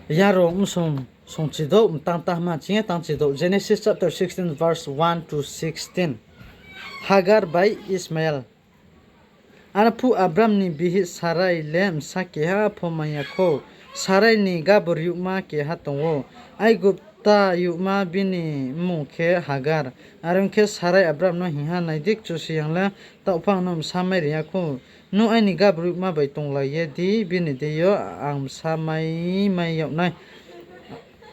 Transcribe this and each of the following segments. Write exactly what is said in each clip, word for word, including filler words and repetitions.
Yarung bsung songchidouh mtang tahma ching ye tangchidouh. Genesis chapter sixteen, verse one to sixteen. Hagar bai Ishmael. Arphuh Abram ni bihih Sarai le bsa keha pho mai ya khou. Sarai ni gabur youhma keha tong ou. Aigupta youhma bini mmung khe Hagar. Are ong khe Sarai Abram no hing ha, Nai di, Kchusoyang le taoh pho ang no bsa mai ri ya khou. Nung aini gabur youhma bai tonglai ye di, bini deing yo ang bsa mai, mai yag nai.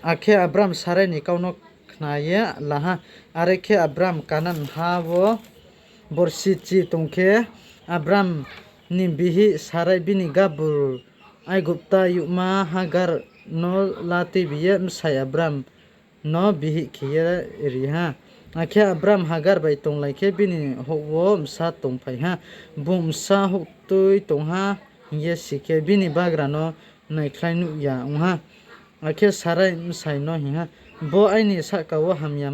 Akhe Abram Sarai ni kau no khna ye la ha. Are khe Abram Kanan ha wo borsi chi tong khe, Abram ni bihih Sarai bini gabur Aigupta youhma Hagar no la tuibi ye bsai Abram no bihih khe ye ri ha. Akhe Abram Hagar bai tonglai khe bini houh wo bsa tongphai ha. Bung bsa houh tui tong ha hing ye si khe, bini bagra no naikhlai nuh ya ong ha. Akhe Sarai bsai no hing ha, Bo aini sahka wo hamya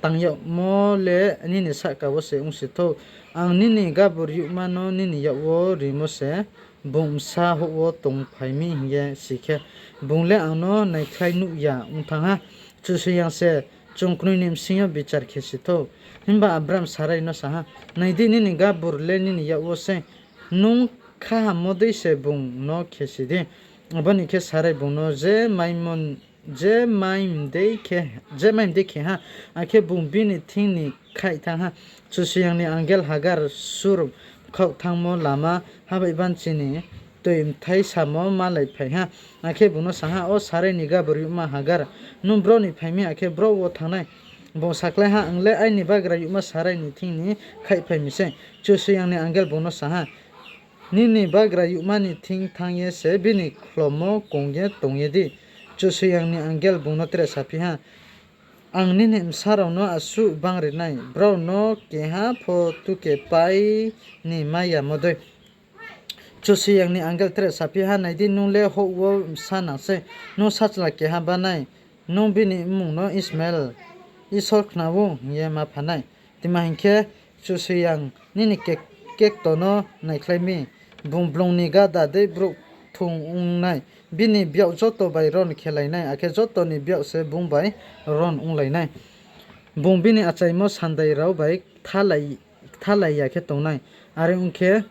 tang yagmo le nini sahka wo se ongsi thou. Ang nini gabur youhma no nini yak wo rimo se bung bsa houh wo tongphai mi hing ye si khe, bung le ang no naikhlai nuh ya ong thanng ha. Kchusoyang se chung knoi ni bsing yo bichar khe si thou. Himba Abram Sarai no sa ha, Nai di, nini gabur le nini yak wo sei, nung khahammo dei se bung no khe si di. Abo ni khe Sarai bung no je mai mdei khe ha, akhe bung bini thing ni khaih thanng ha. Kchusoyang ni angel Hagar sur khaoh thanngmo lama habaih banchi ni toi mthai samo malaiphai ha. Akhe bung no sa ha, O Sarai ni gabur youhma Hagar, nung bro ni phai mi, akhe bro wo thanng nai? Bung sakhlai ha, Ang le aini bagra youhma Sarai ni thing ni khaihphai mi sei. Kchusoyang ni angel bung no sa ha, Nini bagra youhma ni thing thanng ye se bini khlomo kong ye tong ye di. Kchusoyang ni angel bung no tre saphi ha, Ang nini bsa rao no asuh banng ri nai, brao no keha pho tuke pai ni mai yamo dei. Kchusoyang ni angel tre saphi ha, Nai di, nung le houh wo bsa nang sei, nung sachla keha bá nai, nung bini mmung no Ishmael, Isor khna ou, hing ye ma pha nai. Tma hing khe, Kchusoyang nini kekto no naikhlai mi, bung blung ni gada dei brouh kthung ong nai, bini byak joto bai ron khelai nai, akhe joto ni byak se bung bai ron onglai nai. Bung bini achaimo sandai rao bai kthalai ya khe tong nai. Are ong khe,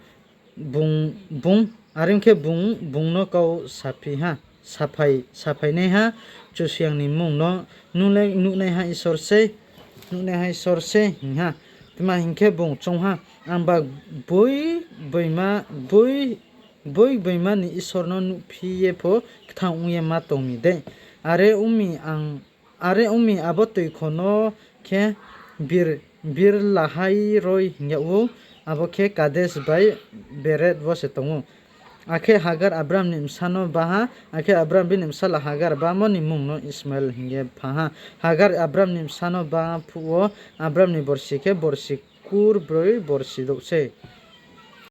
are ong khe bung bung no kau saphi ha, Saphainaiha, Kchusoyang ni mmung no nung le nuhnaiha Isor sei, nuhnaiha Isor sei, hing ha. Tma hing khe, bung choung ha, Angba gboi gboima ni Isor no nuhphi ye pho kthang ong ye ma tong mi dei? Are ong mi, abo toikho no khe Bir-, Birlahairoi hing yag ou, abo khe Kades bai Bered wo se tong ou. Akhe Hagar Abram ni bsa no bá ha, akhe Abram bini bsala Hagar bámo ni mmung no Ishmael hing ye pha ha. Hagar Abram ni bsa no bá phuh wo Abram ni borsi khe borsi kurbroi borsi douh sei.